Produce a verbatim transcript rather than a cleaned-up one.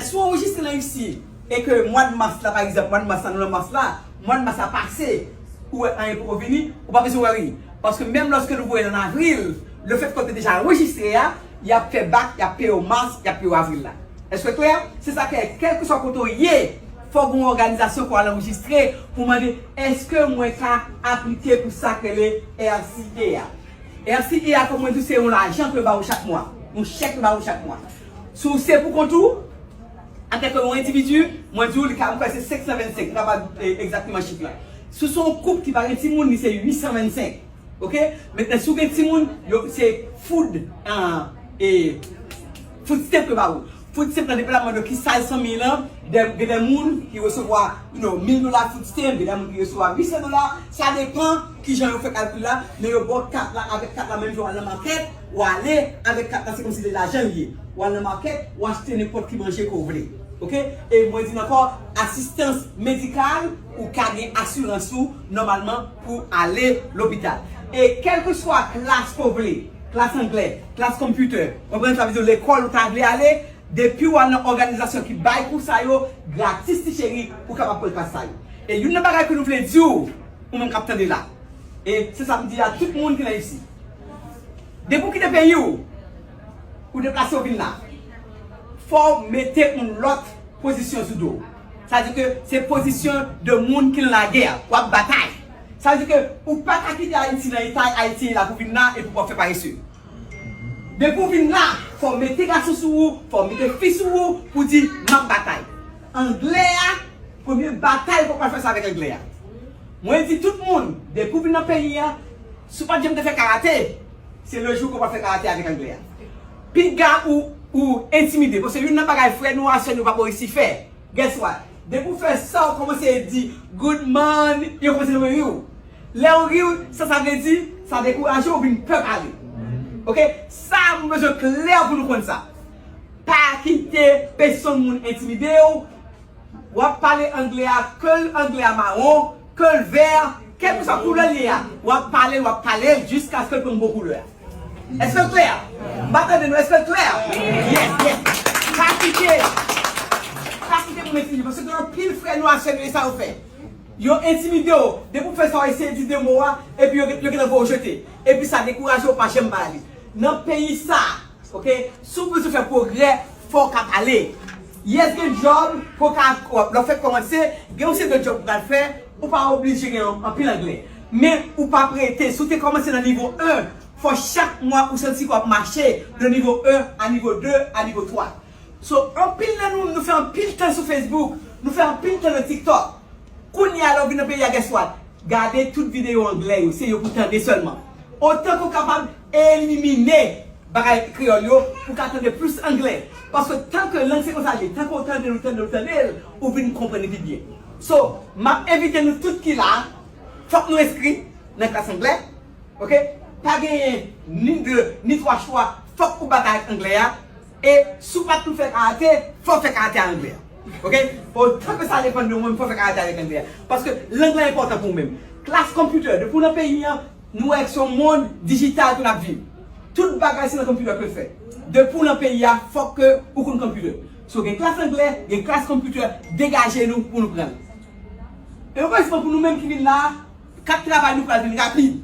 Si w anrejistre nan U C I e ke mwa de mas la, pa egzanp, mwa de mas la, nou nan mas la, mwa de mas la pase, ou wè anyen poko vini, ou pa bezwen worry. Paske menm lòske nou voye l an avril, lefètke w te deja anrejistre a, y ap fè bak, y ap peye w mas, y ap peye w avril la. Èske klè? Se sa k fè, kèlkeswa kote w ye, fòk gen yon òganizasyon ke w al anrejistre pou mande, èske mwen ka aplike pou sa k rele R C A a? R C A a, kòm mwen di w, se yon lajan ke yo ba w chak mwa. Yon chèk yo ba w chak mwa. Si w se pou kont ou, antanke yon endividi, mwen di w, li ka, mwen kwè se senk san vennsenk, m pa egzakteman chif la. Si w se yon koup ki pa gen timoun, li se uit san vennsenk. Oke? Mentnan, si w gen timoun, yo, se food, ah, e, food stamp yo ba ou. Food stamp nan depaman de ki size fanmi lan, de, gen de moun ki resevwa, you know, mil dola food stamp, gen de moun ki resevwa uit san dola, sa depan kijan yo fè kalkil la, men yo ba w kat la, avèk kat la, menm jan w al nan makèt, w ale, avèk kat la, se kòmsi se lajan l ye. W al nan makèt, w achte nenpòt ki manje ke w vle. Oke? E mwen di n ankò, asistans medikal, ou ka gen asirans ou, nòmalman, pou ale lopital. E kèlkeswa klas ke w vle, klas anglè, klas computer, w konprann sa vle di lekòl ou ta vle ale, depi w al nan òganizasyon ki bay kou sa yo, gratis ti cheri, ou kapab pran klas sa yo. E youn nan bagay ke nou vle di w, ou menm k ap tande la, e se sa m di a tout moun ki nan U C I. Depi w kite peyi w, ou deplase w vin la, fò w mete yon lòt pozisyon sou do w. Sa vle di ke se pozisyon de moun ki nan lagè, w ap batay. Sa vle di ke ou pa ka kite Ayiti nan eta Ayiti ye la pou vin la epi w ap fè parese. Depi w vin la, fò w mete gason sou ou, fò w mete fi sou ou pou di, "M ap batay." Anglè a, premye batay fò w pral fè sa avèk anglè a. Mwen di tout moun, depi w vin nan peyi a, si w pa t janm te fè karate, se le jou ke w pral fè karate avèk anglè a. Piga ou, ou entimide, paske youn nan bagay frè nou a sè nou pa ko resi fè, guess what? Depi w fè sa, w kòmanse di, "Good morning," yo kòmanse ri w. Lè yo ri w, sa sa vle di, sa dekouraje w, w vin pè pale. Oke? Sa, m bezwen klè pou nou konn sa. Pa kite pèsonn moun entimide w. W ap pale anglè a, ke l anglè a mawon, ke l vè, kèlkeswa koulè l ye a, w ap pale l, w ap pale l jiskaske l pran bon koulè a. Èske l klè? M pa tande nou, èske l klè? Yes, yes. Pa kite, pa kite pou m entimide, paske gen anpil frè nou a sè nou, e sa yo fè. Yo entimide w, depi w fè sa, w eseye di de mo a, epi yo, yo gentan voye w jete. Epi sa dekouraje w, pa janm pale. Nan peyi sa, oke, si w bezwen fè pwogrè, fò w ka pale. Yes, gen djòb, ke w ka, lè w fèk kòmanse, gen yon seri de djòb ou pral fè, ou pa oblije gen anpil anglè. Men ou p ap rete, si w te kòmanse nan nivo en, fò chak mwa ou santi ke w ap mache de nivo en a nivo de a nivo twa. So, anpil nan nou, nou fè anpil tan sou Facebook, nou fè anpil tan nan TikTok. Kounye a, lè w vin nan peyi a, guess what? Gade tout videyo anglè yo, se yo pou tande sèlman. Otan ke w kapab elimine bagay kreyòl yo, pou w ka tande plis anglè. Paske tanke lang se konsa l ye, tanke w tande l, ou tande l, ou tande l, ou vin konprann li pi byen. So, m ap envite nou tout ki la, fòk nou enskri nan klas anglè. Oke? Pa genyen ni de, ni twa chwa. Fòk ou batay ak anglè a. E si w pa t pou fè karate, fò w fè karate a anglè a. Oke? Otan ke sa depann de ou menm, fò w fè karate avèk anglè a. Paske lang lan enpòtan pou ou menm. Klas computer, depi w nan peyi an, nou wè se yon mond dijital ke n ap viv. Tout bagay se nan computer ke l fèt. Depi w nan peyi a, fòk ke ou konn computer. So, gen klas anglè, gen klas computer, degaje nou pou nou pran l. E erezman pou nou menm ki vin la a, kat travay nou pral vin rapid.